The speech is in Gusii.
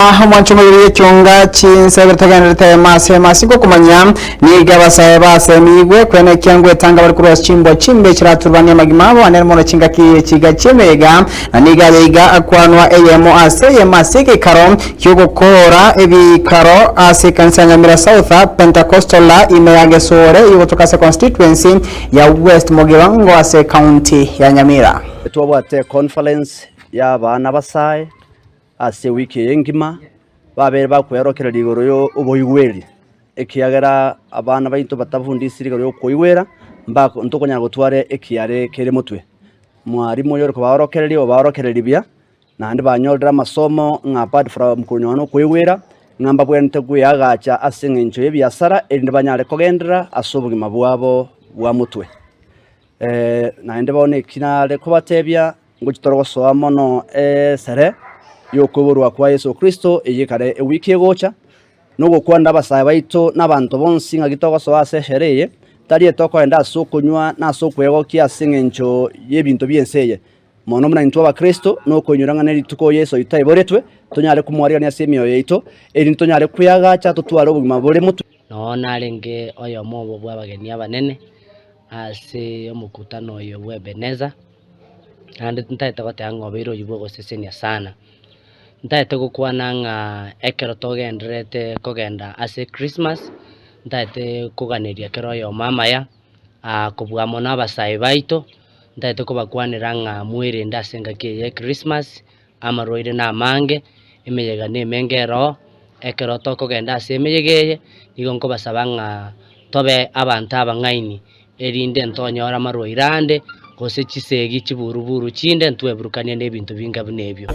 Omwancho omoyori ekiunga chinsa ibere togenderete mase mase gokomanya nigo abasae basemigwe kwene ekiango etanga bari korwa ase chimbwa chimbe chiraturubanie amagima abo anene mono chingaki chiga chi'emeyega na nigo aye iga akwanwa eyemo ase eyemo ase egeikaro ki'ogokoora ebiikaro ase ekanisa ya Nyamira South Pentecostal ime ya Gesore eyogotoka ase constituency ya West Mugirango ase ecounty ya Nyamira. Twabwate econference y'abana abasae ase ewiki eye engima, babeire bakwerokereria igoro y'oboigweri, ekiagera abana baito batabundisiri igoro y'okoigwera, mbako ntokonyara gotwara ekiare kere motwe. Mwalimu oyo ore kobaorokereria obaorokereria buya, naende banyorire amasomo ng'a apart from konyora na okoigwera, ng'a mbabwenerete kweagacha ase eng'encho y'ebiasara erinde banyare kogenderera ase obogima bwabo bwa motwe. Naende bono eki nare kobatebia, ngochia tore gosoa mono esere y'okoiborwa kwa Yeso Kristo eyio ekare ewiki egocha, na ogokwanera abasae baito na abanto bonsi ng'aki togosoa ase eshere eye, tari etokogenda ase okonywa na ase okwegokia ase eng'encho y'ebinto bi'ense eye. Mono buna intwe abakristo, nokoinyora ng'a nerituko Yeso oito aiboretwe, tonyare komoarigania ase emioyo yaito, erinde tonyare kweagacha totware obogima bore motwe. Noo narenge oyomo obo bw'abageni abanene ase omokutano oyo bw'Ebeneza, naende ntagete goteba ng'a obeire oyio bw'ogosesenia sana. Ntagete gokwana ng'a ekero togendererete kogenda ase Christmas, ntagete koganeria kera oyomo amaya, kobua mono abasae baito, ntagete kobakwanera ng'a mwerende ase engaki eye ya Christmas, amarwaire namange, emeyega nemenge ere oo, ekero tokogenda ase emeyega eye, nigo nkobasaba ng'a tobe abanto abang'aini, erinde ntonyore amarwaire ande, gose chisegi chiburuburu chinde ntweburukanie na ebinto binga buna ebio.